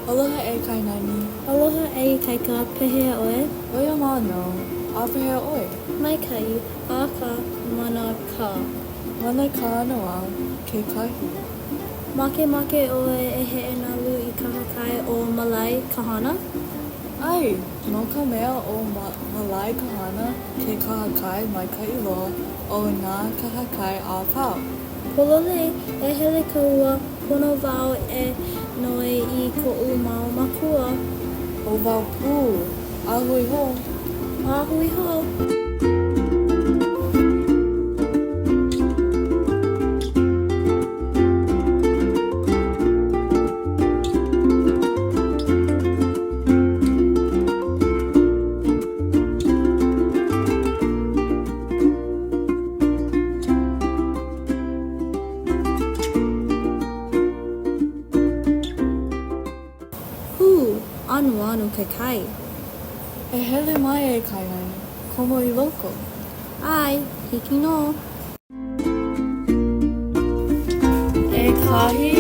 Aloha e Kainani. Aloha e Ikaika, pehea ʻoe? ʻOia mau nō. A pehea ʻoe? Maikaʻi, akā, manakā. Manakā nō au kekahi. Makemake ʻoe e heʻenalu i kahakai ʻo Malaekahana? ʻAe, no ka mea ʻo Malaekahana ke kahakai maikaʻi loa o nā kahakai a pau. Pololei, e hele kāua, pono wau e noi i koʻu mau mākua. ʻO wau pū, a hui hou. A hui hou. Hū, anuanu ke kai. E hele mai e Kainani, komo i loko. ʻAe, hiki nō. E kahi.